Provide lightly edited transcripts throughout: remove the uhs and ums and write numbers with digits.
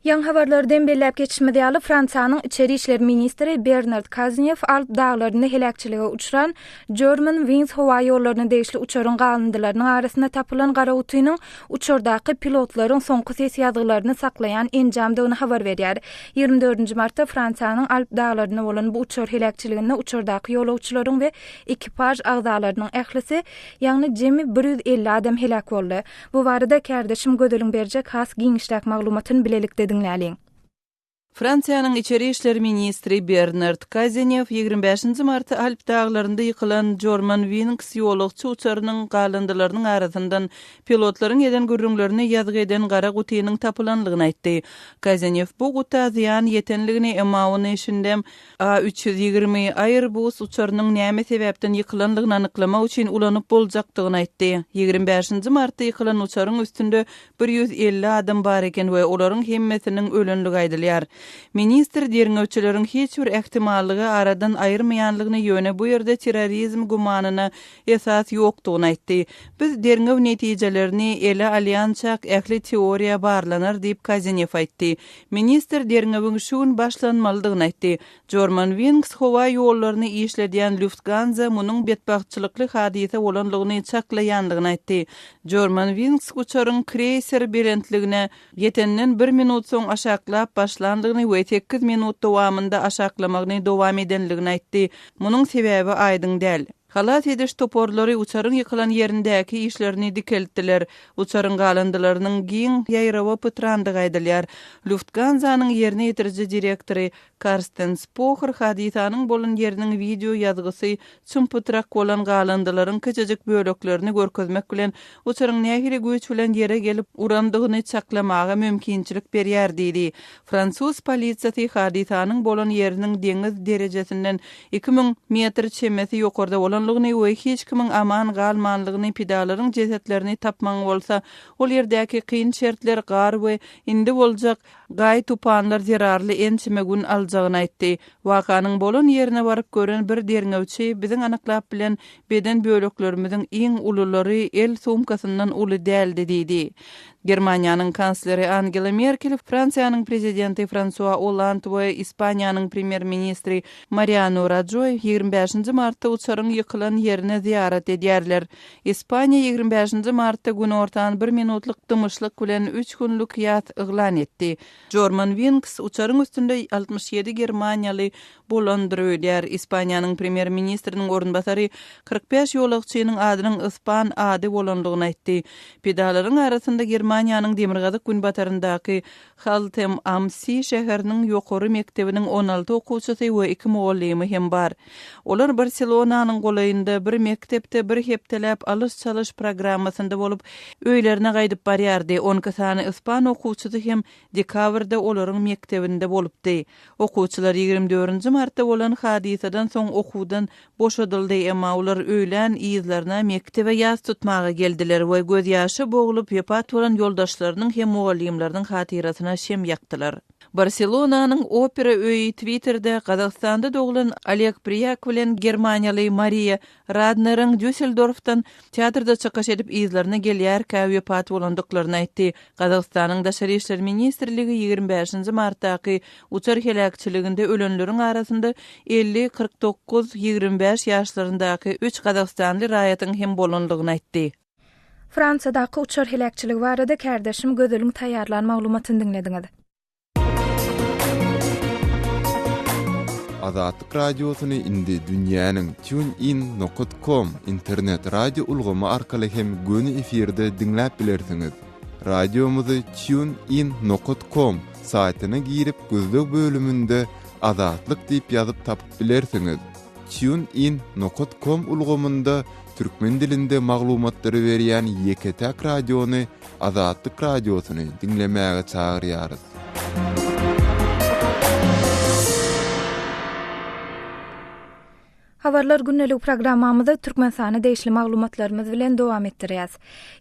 Ýaňy habarlardan belläp geçişimiz ýaly, Fransiýanyň içeri işler ministri Bernard Kaznýew Alp daglarynda heläkçilige uçran Germanwings howa ýollaryna degişli uçaryň galyndylarynyň arasynda tapylan gara gutynyň uçardaky pilotlaryň soňky ses ýazgylaryny saklaýan enjamdygyny habar berýär. 24 martda Fransiýanyň Alp daglarynda bolan bu uçar heläkçiliginde uçardaky ýolagçylaryň we ekipaž agzalarynyň ählisi, ýagny jemi 150 adam heläk boldy. Bu barada kärdeşim Gözeliň berjek has giňişräk maglumatyny bilelikde diňläliň. Fransiýanyň içeri işler ministri Bernard Kazenew 25-nji martda Alp daglarynda ýykylan Germanwings ýolagçy uçarynyň galyndylarynyň arasyndan pilotlaryň eden gürrüňlerini ýazgy eden gara gutynyň tapylanlygyny aýtdy. Kazenew bu guta zyýan ýetenligini, emma ony şindem A 320 Airbus uçarynyň näme sebäpden ýykylandygyny anyklamak üçin ulanyp boljakdygyny aýtdy. 25-nji martda ýykylan uçaryň üstünde 150 adam bar eken we olaryň hemmesiniň ölenligi aýdylýar. Ministr derňewçileriň hiç bir ähtimallygy aradan aýyrmaýanlygyny, ýöne bu ýerde terrorizm gümanyna esas ýokdugyny aýtdy. Biz derňew netijelerini ele alýançak ähli teoriýa barlanar diýip, Kazenew aýtdy. Ministr derňewiň şu gün başlanmalydygyny aýtdy. Germanwings howa ýollaryny işledýän Lufthansa munuň betbagtçylykly hadysa bolanlygyny çaklaýandygyny aýtdy. Germanwings uçaryň kreýser belentligine ýetenden bir minut soň aşaklap başlandygyny we sekiz minut dowamynda aşaklamagyny dowam edenligini aýtdy. Munuň sebäbi aýdyň däl. Halas ediş toparlary uçaryň ýykylan ýerindäki işlerini dikeltdiler. Uçaryň galyndylarynyň giň ýaýrawa pytrandygy aýdylýar. Lufthansa-nyň ýerine ýetiriji direktory Karsten Spohr hadysanyň bolan ýeriniň wideo ýazgysy çym-pytrak bolan galyndylaryň kiçijik böleklerini görkezmek bilen, uçaryň nähili güýç bilen ýere gelip urandygyny çaklamaga mümkinçilik berýär diýdi. Fransuz polisiýasy hadysanyň bolan ýeriniň deňiz derejesinden 2000 metr çemesi ýokarda bolanlygyny we hiç kimiň aman galmanlygyny, pidalaryň jesetlerini tapmagyň bolsa ol ýerdäki kyn şertler, gar we indi boljak gaý-tupanlar zerarly ençeme gün aljagyny aýtdy. Wakanyň bolan ýerine baryp gören bir derňewçi biziň anyklap bilen beden böleklerimiziň iň ululary el sumkasyndan uly däldi diýdi. Germaniýanyň kansleri Angela Merkel, Fransiýanyň prezidenti Fransua Olland we Ispaniýanyň premýer-ministri Mariano Rajoý 25-nji martda uçaryň ýykylan ýerine zyýarat edýärler. Ispaniýa 25-nji martda günortan bir minutlyk dymyşlyk bilen üç günlük ýas yglan etdi. Germanwings uçaryň üstünde 67 germaniýaly bolandyr öýdýär. Ispaniýanyň premýer-ministriniň orunbasary 45 ýolagçynyň adynyň ispan ady bolandygyny aýtdy. Pidalaryň arasynda Germaniýanyň demirgazyk-günbataryndaky Haltem am See şäheriniň ýokary mekdebiniň 16 okuwçysy we iki mugallymy hem bar. Olar Barselonanyň golaýynda bir mekdepde bir hepdeläp alyş-çalyş programmasynda bolup, öýlerine gaýdyp barýardy. On iki sany ispan okuwçysy hem dekabrda olaryň mekdebinde bolupdy. Okuwçylar 24-nji martda bolan hadysadan soň okuwdan boşadyldy, emma olar öýlän yzlaryna mekdebe ýas tutmaga geldiler we gözýaşa boglup wepat bolan ýoldaşlarynyň hem mugallymlarynyň hatyrasyna şem ýakdylar. Barselonanyň Opera öýi Twitterde Gazagystanda doglan Oleg Priýak bilen germaniýaly Mariýa Radneriň Dýusseldorfdan teatrda çykyş edip yzlaryna gelýärkä wepat bolandyklaryny aýtdy. Gazagystanyň Daşary işler ministrligi 25-nji martdaky uçar heläkçiliginde ölenleriň arasynda 50, 49, 25 ýaşlaryndaky üç gazagystanly raýatyň hem bolandygyny aýtdy. Fransiýadaky uçar heläkçiligi barada kärdeşim Gözeliň taýýarlan maglumatyny diňlediňiz. Azatlyk Radiosyny indi dünýäniň TuneIn nokat com internet radio ulgamy arkaly hem göni efirde diňläp bilersiňiz. Radiomyzy TuneIn nokat com saýtyna girip gözleg bölüminde Azatlyk diýip ýazyp tapyp bilersiňiz. TuneIn nokat com ulgamynda türkmen dilinde maglumatlary berýän ýeke-täk radiony Azatlyk Radiosyny diňlemäge çagyrýarys. Habarlar gündelik programmamyzy Türkmenistana degişli maglumatlarymyz bilen dowam etdirýäs.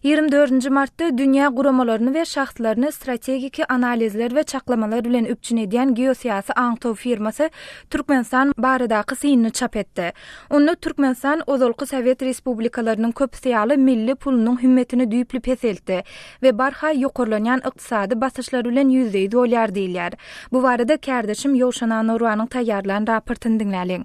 24-nji martda dünýä guramalaryny we şahslaryny strategiki analizler we çaklamalar bilen üpjün edýän geosyýasy aňtaw firmasy Türkmenistan baradaky synyny çap etdi. Onda Türkmenistan ozalky sowet respublikalarynyň köpüsi ýaly milli pulunyň hümmetini düýpli peseltdi we barha ýokarlanýan ykdysady basyşlar bilen ýüzbe-ýüz bolýar diýilýär. Bu barada kärdeşim Ýowşan Annagurbanyň taýýarlan raportyny diňläliň.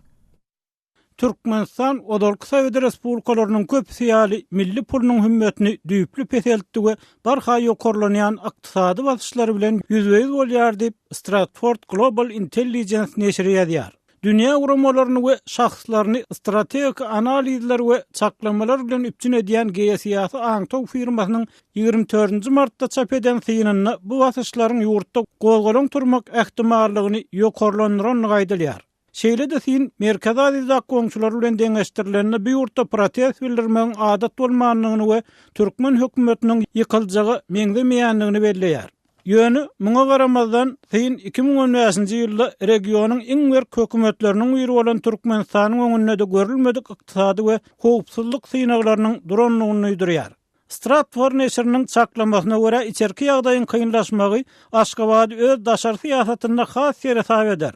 Türkmenistan ozalky sowet respublikalarynyň köpüsi ýaly milli pulunyň hümmetini düýpli peseltdi we barha ýokarlanýan ykdysady basyşlar bilen ýüzbe-ýüz bolýar diýip, Stratford Global Intelligence neşiri ýazýar. Dünýä guramalaryny we şahslaryny strategik analizler we çaklamalar bilen üpjün edýän geosyýasy aňtaw firmasynyň 24-nji martda çap eden synynda bu basyşlaryň ýurtda gozgalaň turmak ähtimallygyny ýokarlandyrandygy aýdylýar. Şeýle-de syn Merkezi Aziýadaky goňşulary bilen deňeşdirilende bu ýurtda protest bildirmegiň adat bolmandygyny we türkmen hökümetiniň ýykyljaga meňzemeýändigini belleýär. Ýöne, muňa garamazdan, syn 2015-nji ýylda regionyň iň berk hökümetleriniň biri bolan Türkmenistanyň öňünde-de görülmedik ykdysady we howpsuzlyk synaglarynyň durandygyny duýdurýar. Stratfor neşiriniň çaklamasyna görä, içerki ýagdaýyň kynlaşmagy Aşgabady öz daşary syýasatynda has seresap eder.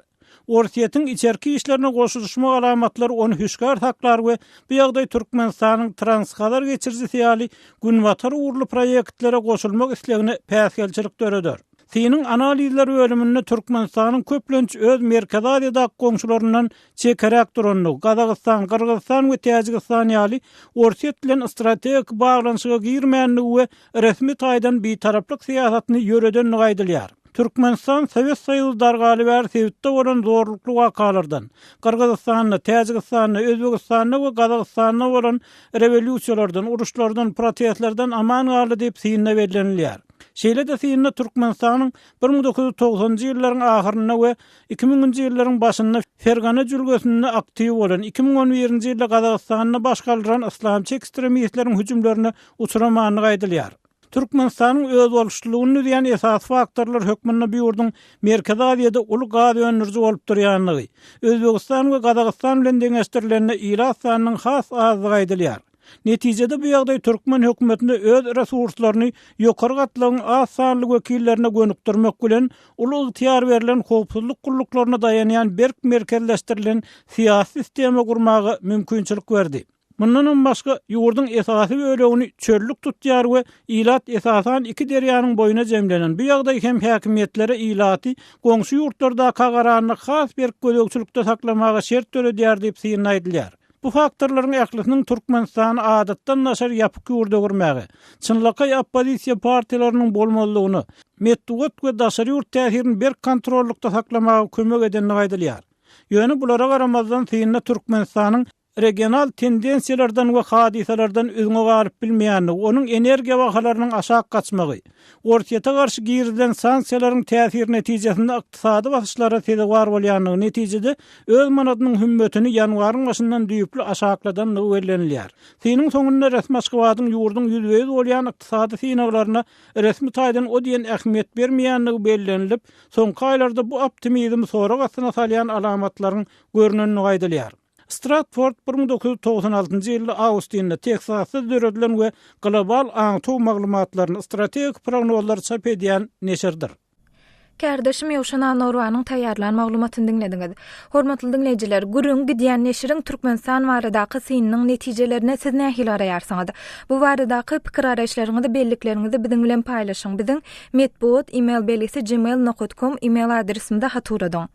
Orsýetiň içerki işlerine goşulyşmak alamatlary ony hüşgär saklar we bu ýagdaý Türkmenistanyň Transhazar geçirijisi ýaly günbatar ugurly proýektlere goşulmak islegine päsgelçilik döreder. Synyň analizler bölüminde Türkmenistanyň köplenç öz Merkezi Aziýadaky goňşularyndan çekeräk durandygy, Gazagystan, Gyrgyzystan we Täjigistan ýaly Orsýet bilen strategik baglanyşyga girmändigi we resmi taýdan bitaraplyk syýasatyny ýöredendigi aýdylýar. Türkmenistan Sowet Soýuzy dargaly bäri sebitde bolan zorlukly wakalardan, Gyrgyzystanda, Täjigistanda, Özbegistanda we Gazagystanda bolan rewolýusiýalardan, uruşlardan, protestlerden aman galdy diýip synda bellenilýär. Şeýle-de synda Türkmenistanyň 1990-njy ýyllaryň ahyrynda we 2000-nji ýyllaryň başynda Fergana jülgesinde aktiw bolan, 2011-nji ýylda Gazagystanda baş galdyran yslamçy ekstremistleriň hüjümlerine uçramandygy aýdylýar. Türkmenistanyň özboluşlylygyny düzýän esasy faktorlar hökmünde bu ýurduň Merkezi Aziýada uly gaz öndüriji bolup durýandygy, Özbegistan we Gazagystan bilen deňeşdirilende ilat sanynyň has azdygy aýdylýar. Netijede bu ýagdaý türkmen hökümetine öz resurslaryny ýokary gatlagyň az sanly wekillerine gönükdirmek bilen, uly ygtyýar berlen howpsuzlyk gulluklaryna daýanýan berk merkezleşdirilen syýasy sistema gurmaga mümkinçilik berdi. Mundanam başga, ýurduň esasy bölegini çöllük tutýar we ilat esasan iki derýanyň boýuna jemlenen. Bu ýagdaý hem häkimiýetlere ilaty goňşy ýurtlardaka garanda has berk gözegçilikde saklamaga şert döredýär diýip synda aýdylýar. Bu faktorlaryň ählisiniň Türkmenistany adatdan daşary ýapyk ýurda öwürmäge, çynlakaý oppozisiýa partiýalarynyň bolmazlygyna, metbugat we daşary ýurt täsirini berk kontrollykda saklamaga kömek edendigi aýdylýar. Ýöne bulara garamazdan synda Türkmenistanyň regional tendensiýalardan we hadysalardan üzňe galyp bilmeýändigi, onuň energiýa bahalarynyň aşak gaçmagy, Orsýete garşy girizilen sanksiýalaryň täsiri netijesinde ykdysady basyşlara sezewar bolýandygy, netijede öz manadynyň hümmetini ýanwaryň başyndan düýpli aşakladandygy bellenilýär. Synyň soňunda resmi Aşgabadyň ýurduň ýüzbe-ýüz bolýan ykdysady synaglaryna resmi taýdan o diýen ähmiýet bermeýändigi bellenilip, soňky aýlarda bu optimizmi sorag astyna salýan alamatlaryň görnendigi aýdylýar. Stratford 1996-njy ýylda Austinda, Teksasda döredilen we global aňtaw maglumatlaryny, strategik prognozlary çap edýän neşirdir. Kärdeşim Ýowşan Annagurbanyň taýýarlan maglumatyny diňlediňiz. Hormatly diňleýjiler, gürrüňi gidýän neşiriň Türkmenistan baradaky synynyň netijelerine siz nähili garaýarsyňyz? Bu baradaky pikir-garaýyşlaryňyzy, bellikleriňizi biziň bilen paýlaşyň. Biziň metbugat e-mail belgisi gmail nokat kom e-mail adresimize hat ugradyň.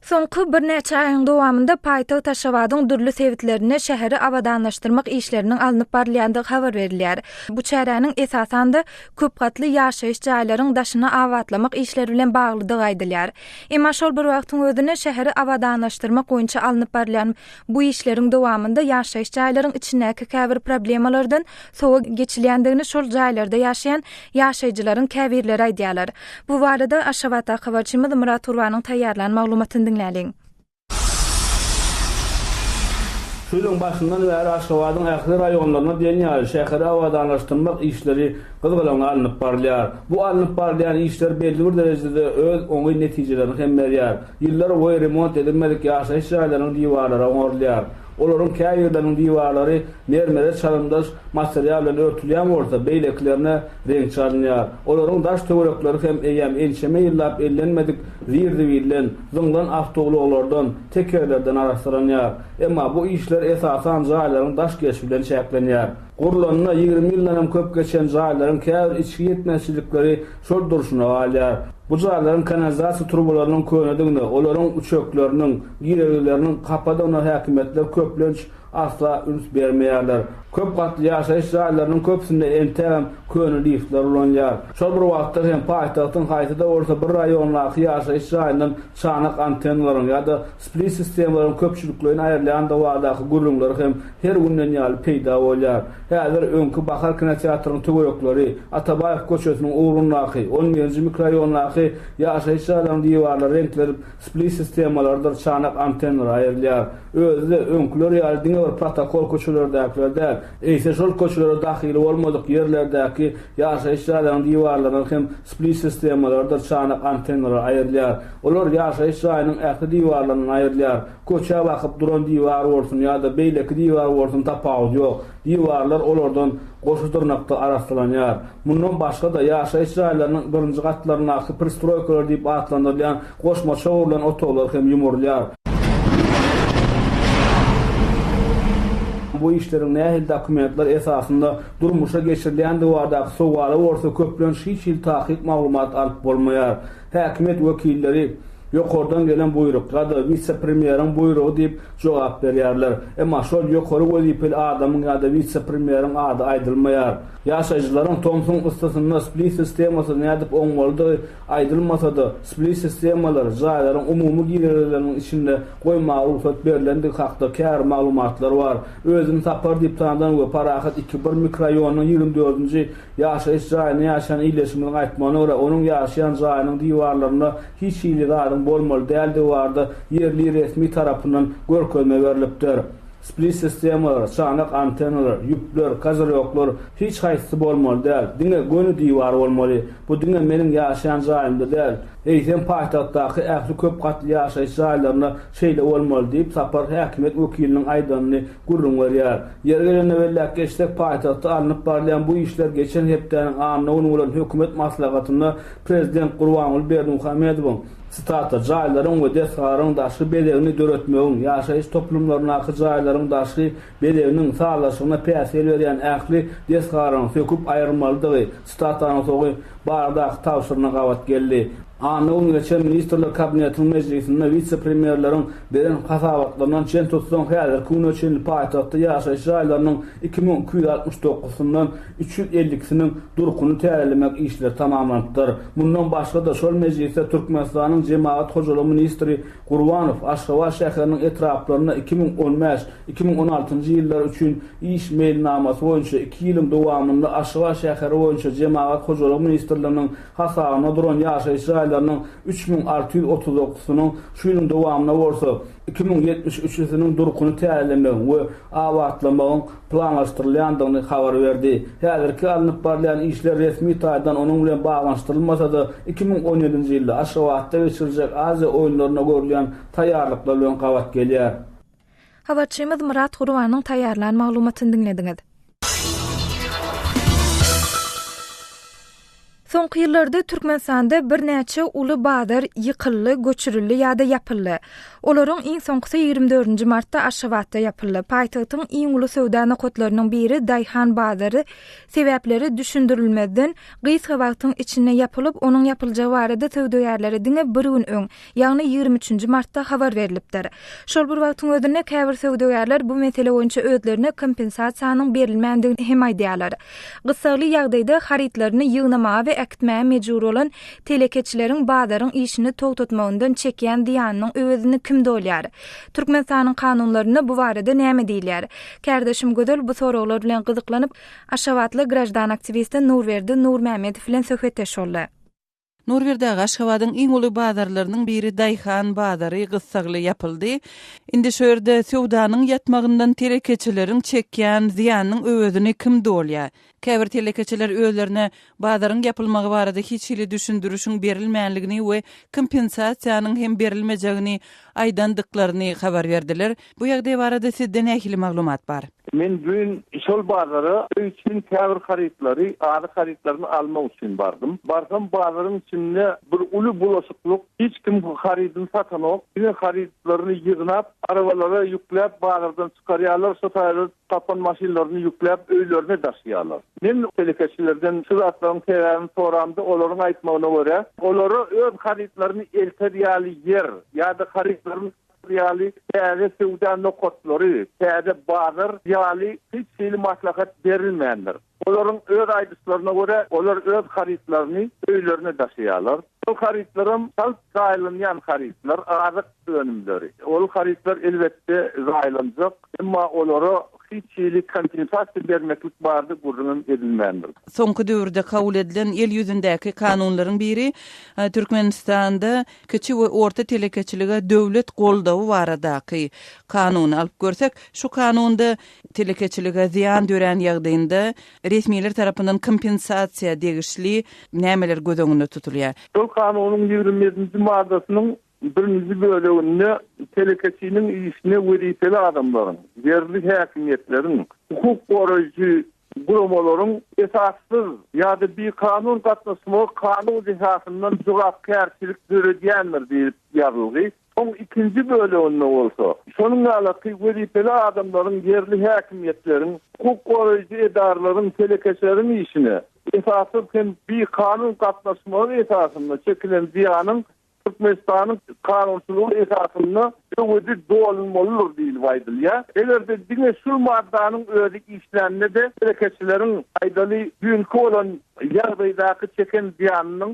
Soňky birnäçe aýyň dowamynda paýtagt Aşgabadyň dürli sebitlerinde şäheri abadanlaşdyrmak işleriniň alnyp barylýandygy habar berilýär. Bu çäräniň esasan-da köpgatly ýaşaýyş jaýlaryň daşyny abatlamak işleri bilen baglydygy aýdylýar. Emma şol bir wagtyň özünde şäheri abadanlaşdyrmak boýunça alnyp barylýan Bu işleriň dowamynda ýaşaýyş jaýlaryň içindäki käbir problemalardan sowa geçilýändigini şol jaýlarda ýaşaýan ýaşaýjylaryň käbirleri aýdýarlar. Bu barada Aşgabatdaky habarçymyz Myrat Gurbanyň taýýarlan maglumatyny diňläliň. Şu ýylyň başyndan bäri Aşgabadyň ähli raýonlarynda diýen ýaly şäheri abadanlaşdyrmak işleri gyzgalaňly alnyp barylýar. Bu alnyp barylýan işler belli bir derejede öz oňyn netijelerini hem berýär. Ýyllar boýy remont edilmedik ýaşaýyş jaýlarynyň diwarlary oňarylýar. Olaryň käbirleriniň diwarlary mermere çalymdaş material bilen örtülýän bolsa, beýlekilerine reňk çalynýar. Olaryň daş-töwerekleri hem eýýäm ençeme ýyllap ellenmedik zir-zibilden, zyňlan awtoulaglardan, tekerlerden arassalanýar. Emma bu işler esasan jaýlaryň daş keşbi bilen çäklenýär. Gurlanyna 20 ýyldan hem köp geçen jaýlaryň käbir içki ýetmezçilikleri şol durşuna galýar. Bu jaýlaryň kanalizasiýa turbalarynyň könedigine, olaryň üçekleriniň, girelgeleriniň hapadygyna häkimiýetler köplenç asla üns bermeýärler. Köp gatly ýaşaýyş jaýlarynyň köpüsinde entegem köne liftler ulanylýar. Şol bir wagtda hem paýtagtyň haýsy-da bolsa bir raýonyndaky ýaşaýyş jaýyndan çanak antennalaryň ýa-da split sistemalaryň köpçülikleýin aýrylýandygy baradaky gürrüňler hem her günden ýaly peýda bolýar. Häzir öňki Bahar kinoteatrynyň töwerekleri, Atabaýew köçesiniň ugrundaky, on birinji mikroraýondaky ýaşaýyş jaýlaryň diwarlary reňklenip, split sistemalarydyr çanak antennalary aýrylýar. Özi-de öňküler ýaly diňe bir protokol köçelerdäkiler däl, eýse şol köçelere dahyly bolmadyk ýerlerdäki ýaşaýyş jaýlaryň diwarlaryndan hem split sistemalarydyr çanak antennalary aýrylýar. Olar ýaşaýyş jaýynyň ähli diwarlaryndan aýrylýar. Köçä bakyp duran diwar bolsun ýa-da beýleki diwar bolsun tapawudy ýok. Diwarlar olardan goşa dyrnakda arassalanýar. Mundan başga-da, ýaşaýyş jaýlarynyň birinji gatlaryndaky pristroýkalar diýip atlandyrylýan goşmaça gurlan otaglar hem ýumurylýar. Bu işleriň nähili dokumentler esasynda durmuşa geçirilýändigi baradaky sowala bolsa köplenç hiç hili takyk maglumat alyp bolmaýar. Häkimiýet wekilleri Ýokardan gelen buýruk ýa-da wise-premýeriň buýrugy diýip jogap berýärler. Emma şol ýokary wezipeli adamyň ýa-da wise-premýeriň ady aýdylmaýar. Ýaşaýjylaryň tomsuň yssysynda split sistemasyz nädip oňmalydygy aýdylmasa-da, split sistemalary jaýlaryň umumy girelgeleriniň içinde goýmaga rugsat berlendigi hakda käbir maglumatlar bar. Özüni Sapar diýip tanadan we Parahat iki bir mikroraýonynyň 24-nji Ýaşaýyş jaýynda ýaşaýan ildeşimiziň aýtmagyna görä, onuň ýaşaýan jaýynyň diwarlarynda hiç hili zadyň bolmaly däldigi barada ýerli resmi tarapyndan görkezme berlipdir. Split sistemalar, çanak antennalar, ýüpler, kozyrýoklar hiç haýsysy bolmaly däl, diňe göni diwar bolmaly. Bu diňe meniň ýaşaýan jaýymda däl, eýsem paýtagtdaky ähli köp gatly ýaşaýyş jaýlarynda şeýle bolmaly diýip, Sapar häkimiýet wekiliniň aýdanyny gürrüň berýär. Ýeri gelende belläp geçsek, paýtagtda alnyp barylýan bu işler geçen hepdäniň anna güni bolan hökümet maslahatynda prezident Gurbanguly Berdimuhamedowyň, sitata, jaýlaryň we desgalaryň daşky bezegini döretmegiň, ýaşaýyş toplumlaryndaky jaýlaryň daşky bezeginiň sazlaşygyna päsgel berýän ähli desgalaryň söküp aýrylmalydygy, sitatanyň soňy, baradaky tabşyrygyna gabat geldi. Anna güni geçen Ministrler Kabinetiniň mejlisinde wise-premýerleriň beren hasabatlaryndan çen tutsaň, häzirki güne çenli paýtagtda ýaşaýyş jaýlarynyň 2269 syndan 352-siniň durkuny täzelemek işleri tamamlanypdyr. Mundan başga-da, şol mejlisde Türkmenistanyň Jemagat hojalygy ministri Gurbanow Aşgabat şäheriniň etraplarynda 2015, 2016-njy ýyllar üçin iş meýilnamasy boýunça iki ýylyň dowamynda Aşgabat şäheri boýunça Jemagat hojalygy ministrliginiň Hasabynda duran ýaşaýyş jaýlarynyň 3639-synyň, şu ýylyň dowamynda bolsa 2073-siniň durkuny täzelemegiň we abatlamagyň planlaşdyrylýandygyny habar berdi. Häzirki alnyp barylýan işler resmi taýdan onuň bilen baglanyşdyrylmasa-da, 2017-nji ýylda Aşgabatda geçiriljek Aziýa oýunlaryna görülýän taýýarlyklar bilen gabat gelýär. Habarçymyz Myrat Gurbanyň taýýarlan maglumatyny diňlediňiz. Soňky ýyllarda Türkmenistanda birnäçe uly bazar ýykyldy, göçürildi ýa-da ýapyldy. Olaryň iň soňkusy 24-nji martda Aşgabatda ýapyldy. Paýtagtyň iň uly söwda nokatlarynyň biri Daýhan bazary sebäpleri düşündirilmezden, gysga wagtyň içinde ýapylyp, onuň ýapyljagy barada söwdagärlere diňe bir gün öň, ýagny 23-nji martda habar berlipdir. Şol bir wagtyň özünde käbir söwdagärler bu mesele boýunça özlerine kompensasiýanyň berilmändigini hem aýdýarlar. Gyssagly ýagdaýda harytlaryny ýygnamaga we äkitmäge mejbur bolan telekeçileriň bazaryň işini togtatmagyndan çekýän zyýanynyň öwezini kim dolýar? Türkmenistanyň kanunlarynda bu barada näme diýilýär? Kärdeşim Gözel bu soraglar bilen gyzyklanyp, aşgabatly graždan aktiwisti Nurberdi Nurmämmedow bilen söhbetdeş boldy. Nurberdi aga, Aşgabadyň iň uly bazarlarynyň biri Daýhan bazary gyssagly ýapyldy. Indi şu ýerde söwdanyň ýatmagyndan telekeçileriň çekýän zyýanynyň öwezini kim dolýar? Käbir telekeçiler özlerine bazaryň ýapylmagy barada hiç hili düşündirişiň berilmänligini we kompensasiýanyň hem berilmejegini aýdandyklaryny habar berdiler. Bu ýagdaý barada sizde nähili maglumat bar? Men düýn şol bazara öý üçin käbir harytlary, azyk harytlaryny almak üçin bardym. Barsam bazaryň içinde bir uly bulaşyklyk, hiç kim harydyny satanok, diňe harytlaryny ýygnap, arabalara ýükläp bazardan çykarýarlar, şo taýda tapan maşynlaryny ýükläp öýlerine daşaýarlar. Men telekeçilerden şu zatlaryň sebäbini soramda, olaryň aýtmagyna görä, olara öz harytlaryny elter ýaly ýer ýa-da harytlaryny satar ýaly täze söwda nokatlary, täze bazar ýaly hiç hili maslahat berilmändir. Olaryň öz aýdyşlaryna görä, olar öz harytlaryny öýlerine daşaýarlar. Şol harytlaram çalt zaýalanýan harytlar, azyk önümleri. Ol harytlar elbetde zaýalanjak, emma olara hiç hili kompensasiýa bermeklik barada gürrüňem edilmändir. Soňky döwürde kabul edilen el ýüzündäki kanunlaryň biri Türkmenistanda kiçi we orta telekeçilige döwlet goldawy baradaky kanuny alyp görsek, şu kanunda telekeçilige zyýan dörän ýagdaýynda resmiler tarapyndan kompensasiýa degişli nämeler göz öňünde tutulýar? Şol kanunyň 27-nji maddasynyň birinji böleginde telekeçiniň işine wezipeli adamlaryň, ýerli häkimiýetleriň, hukuk goraýjy guramalaryň esassyz ýa-da bikanun gatnaşmagy kanun esasyndan jogapkärçilik döredýändir diýlip ýazylgy. Oň ikinji böleginde bolsa, şonuň ýalaky wezipeli adamlaryň, ýerli häkimiýetleriň, hukuk goraýjy edaralaryň, telekeçileriň işine esassyz hem bikanun gatnaşmagy esasynda çekilen zyýanyň Türkmenistanyň kanunçylygy esasynda öwezi dolunmalydyr diýlip aýdylýar. Eger-de diňe şul maddanyň özi işlände-de telekeçileriň, aýdaly, düýnki bolan ýagdaýdaky çeken zyýanynyň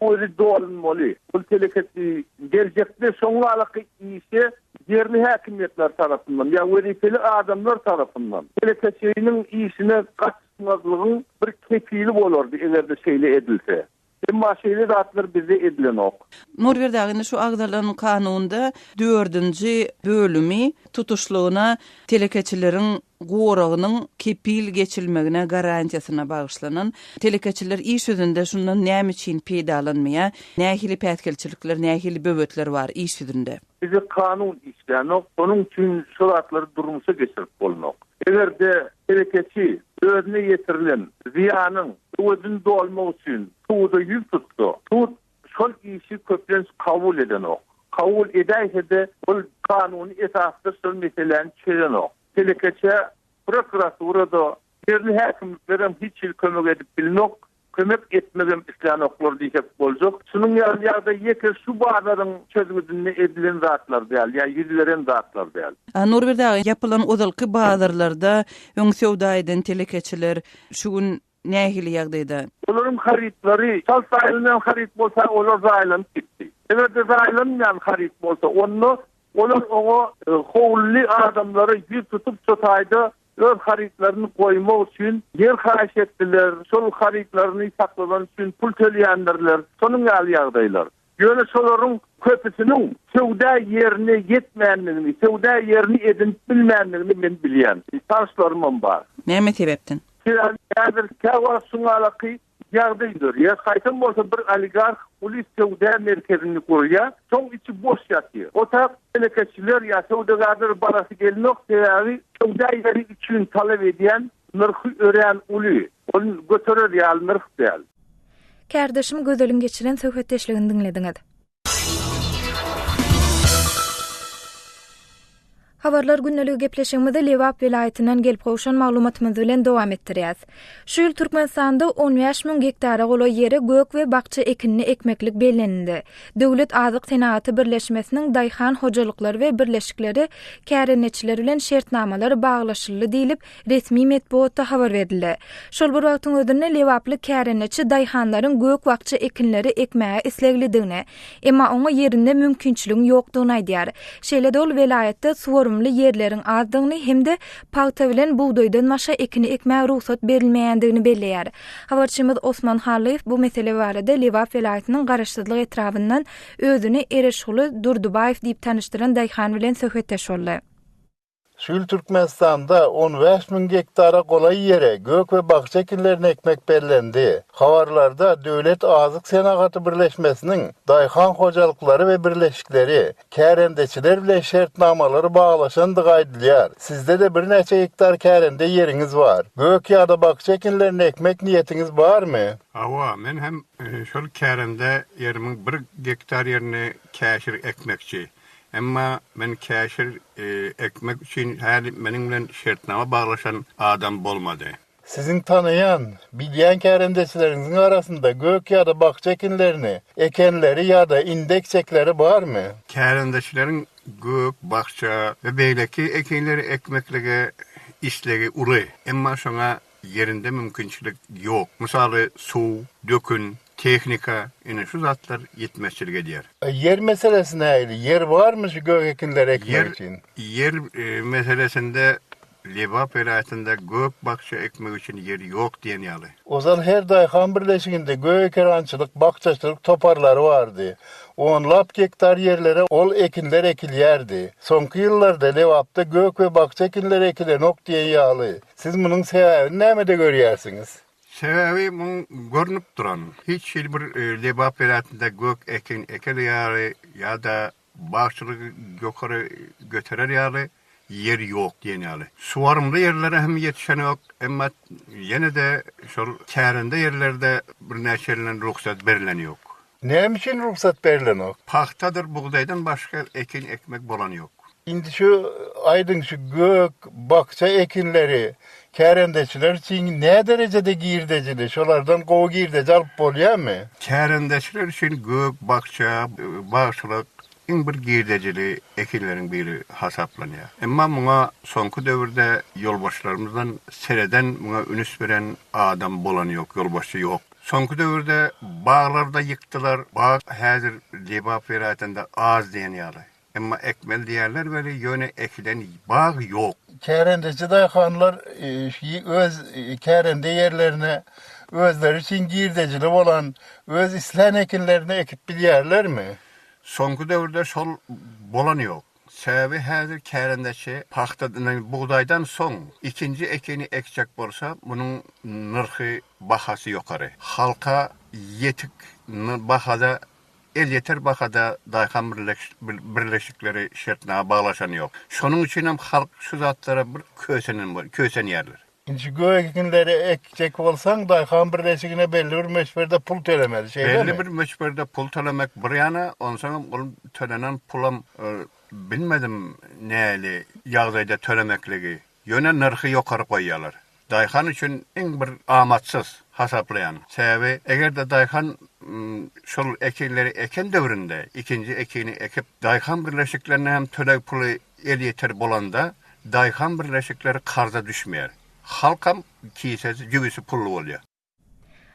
öwezi dolunmaly. Ol telekeçi geljekde şoňňalaky işe ýerli häkimiýetler tarapyndan ýa wezipeli adamlar tarapyndan telekeçiniň işine gatnaşmazlygyň bir kepili bolardy, eger-de şeýle edilse. Emma şeýle zatlar bizde edilenok. Nurberdi aga, indi şu agzalan kanunda dördünji bölümi tutuşlygyna telekeçileriň goragynyň kepil geçilmegine garantiýasyna bagyşlanan. Telekeçiler iş ýüzünde şundan näme üçin peýdalanmaýar? Nähili päsgelçilikler, nähili böwetler bar iş ýüzünde? Bizde kanun işlänok, şonuň üçin şu zatlary durmuşa geçirip bolnok. Eger-de telekeçi özüne ýetirilen zyýanyň öwezini dolmak üçin suda ýüz tutsa, sud şol işi köplenç kabul edenok. Kabul edäýse-de, ol kanuny esasda şol meseläni çözenok. Telekeçä prokuratura-da, ýerli häkimliklerem hiç hili kömek edip bilnok. Kömek etmegem islänoklar diýsek boljak. Şunuň ýaly ýagdaý ýeke şu bazaryň çözgüdinde edilen zatlar däl ýa ýüz beren zatlar däl. Nurberdi aga, ýapylan ozalky bazarlarda öň söwda eden telekeçiler şu gün nähili ýagdaýda? Olaryň harytlary çalt zaýalanýan haryt bolsa, olar zaýalanyp gitdi. Eger-de zaýalanmaýan haryt bolsa, onda olar oňa howluly adamlara ýüz tutup şo taýda Öz harytlaryny goýmak üçin ýer haýyş etdiler, şol harytlaryny saklalan üçin pul töleýändirler, şonuň ýaly ýagdaýlar. Ýöne şolaryň köpüsiniň söwda ýerine ýetmändigini, söwda ýerini edinip bilmändigini men bilýän. Tanyşlarymam bar. Näme sebäpden? Sebäbi häzir käwagt şuňalaky Ýagdaý dörýär. Haýsam bolsa bir oligarh uly söwda merkezini gurýar, soň içi boş ýatyr. O tak telekeçiler ýa söwdagärler barasy gelenok, sebäbi söwda ýeri üçin talap edýän nyrhy örän uly, ol göterer ýaly nyrh däl. Kärdeşim Gözeliň geçiren söhbetdeşligini diňlediňiz. Habarlar gündeligi gepleşigimizi Lebap welaýatyndan gelip gowşan maglumatymyz bilen dowam etdirýäs. Şu ýyl Türkmenistanda 15 müň gektara golaý ýere gök we bakja ekinini ekmeklik bellenildi. Döwlet azyk senagaty birleşmesiniň daýhan hojalyklary we birleşikleri kärendeçiler bilen şertnamalar baglaşyldy diýlip, resmi metbugatda habar berildi. Şol bir wagtyň özünde lebaply kärendeçi daýhanlaryň gök-bakja ekinleri ekmäge isleglidigini, emma oňa ýerinde mümkinçiligiň ýokdugyny aýdýar. Şeýle-de ol welaýatda suwarymly. Suwarymly ýerleriň azdygyny hem-de pagta bilen bugdaýdan başga ekini ekmäge rugsat berilmeýändigini belleýär. Habarçymyz Osman Hallyýew bu mesele barada Lebap welaýatynyň Garaşsyzlyk etrabyndan özüni Ereşguly Durdybaýew diýip tanyşdyran daýhan bilen söhbetdeş boldy. Şu ýyl Türkmenistanda 15 müň gektara golaý ýere gök we bakja ekinlerini ekmek bellendi. Habarlarda Döwlet azyk senagaty birleşmesiniň daýhan hojalyklary we birleşikleri, kärendeçiler bilen şertnamalary baglaşandygy aýdylýar. Sizde-de birnäçe gektar kärende ýeriňiz bar. Gök ýa-da bakja ekinlerini ekmek niýetiňiz barmy? Hawa, men hem şol kärende ýerimiň bir gektar ýerini käşir ekmekçi. Emma men käşir ekmek üçin häli meniň bilen şertnama baglaşan adam bolmady. Siziň tanaýan, bilýän kärendeçileriňiziň arasynda gök ýa-da bakja ekinlerini ekenleri ýa-da indi ekjekleri barmy? Kärendeçileriň gök, bakja we beýleki ekinleri ekmeklige islegi uly. Emma şoňa ýerinde mümkinçilik ýok. Mysaly, suw, dökün, tehnika, ine şu zatlar ýetmezçilik edýär. Ýer meselesi nähili? Ýer barmy şu gök ekinleri ekmek üçin? Ýer meselesinde Lebap welaýatynda gök-bakja ekmek üçin ýer ýok diýen ýaly. Ozal her daýhan birleşiginde gök ekerançylyk, bakjaçylyk toparlary bardy. Onlap gektar ýerlere ol ekinler ekilýärdi. Soňky ýyllarda Lebapda gök we bakja ekinleri ekilenok diýen ýaly. Siz munuň sebäbini nämede görýärsiňiz? Sebäbi muň görnüp duran. Hiç hili bir Lebap welaýatynda gök ekin eker ýaly ýa-da bagçylygy ýokary göterer ýaly ýer ýok diýen ýaly. Suwarymly ýerlere hem ýetişenok, emma ýene-de şol kärende ýerlerde birnäçe ýerinden rugsat berlen ýok. Näme üçin rugsat berlenok? Pagtadyr bugdaýdan başga ekin ekmek bolan ýok. Indi şu aýdyň şu gök, bakja ekinleri kärendeçiler üçin nä derejede girdejili? Şolardan gowy girdeji alyp bolýarmy? Kärendeçiler üçin gök, bakja, bagçylyk iň bir girdejili ekinleriň biri hasaplanýar. Emma muňa soňky döwürde ýolbaşçylarymyzdan sereden, muňa ünüs beren adam bolany ýok, ýolbaşçy ýok. Soňky döwürde baglary-da ýykdylar. Bag häzir Lebap welaýatynda az diýen ýaly. Emma ekmeli diýýärler weli, ýöne ekilen bag ýok. Kärendeçi daýhanlar öz kärende ýerlerine özleri üçin girdejili bolan öz islän ekinlerini ekip bilýärlermi? Soňky döwürde şol bolany ýok. Sebäbi häzir kärendeçi pagtadan, bugdaýdan soň ikinji ekini ekjek bolsa, munuň nyrhy, bahasy ýokary. Halka ýetik bahada Elýeter bahada daýhan birleşikleri şertnama baglaşany ýok. Şonuň üçinem halk şu zatlara bir kösenen kösenýärler. Nji gök ekinleri ekjek bolsaň, daýhan birleşigine belli bir möçberde pul tölemeli, şeýlemi? Belli bir möçberde pul tölemek bir ýana, onsoňam ol tölenen pulam bilmedim nähili ýagdaýda tölemekligi. Ýöne nyrhy ýokary goýýarlar. Daýhan üçin iň bir amatsyz hasaplaýan. Sebäbi eger-de daýhan şol ekinleri eken döwründe ikinji ekini ekip, daýhan birleşiklerine hem töleg puly elýeter bolanda, daýhan birleşikleri karza düşmeýär. Halkam kisesi, jübüsi pully bolýar.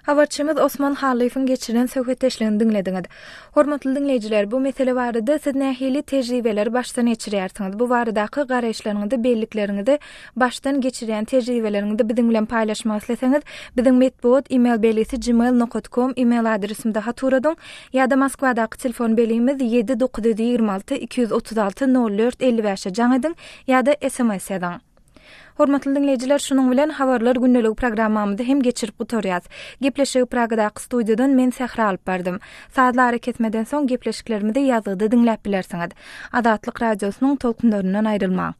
Habarçymyz Osman Hallyýewiň geçiren söhbetdeşligini diňlediňiz. Hormatly diňleýjiler, bu mesele barada siz nähili tejribeleri başdan geçirýärsiňiz? Bu baradaky garaýyşlaryňyzy, bellikleriňizi, başdan geçirýän tejribeleriňizi biziň bilen paýlaşmak isleseňiz, biziň metbugat e-mail belgisi gmail nokat kom e-mail adresimize hat ugradyň ýa-da Moskwadaky telefon belgimiz 7 926 236 04 55-e jaň ediň ýa-da sms ýazyň. Hormatly diňleýjiler, şunuň bilen Habarlar gündeligi programmamyzy hem geçirip gutarýas. Gepleşigi Pragadaky studiýadan men Sähra alyp bardym. Sazly arakesmeden soň gepleşiklerimizi ýazgyda diňläp bilersiňiz. Azatlyk Radiosynyň tolkunlaryndan aýrylmaň.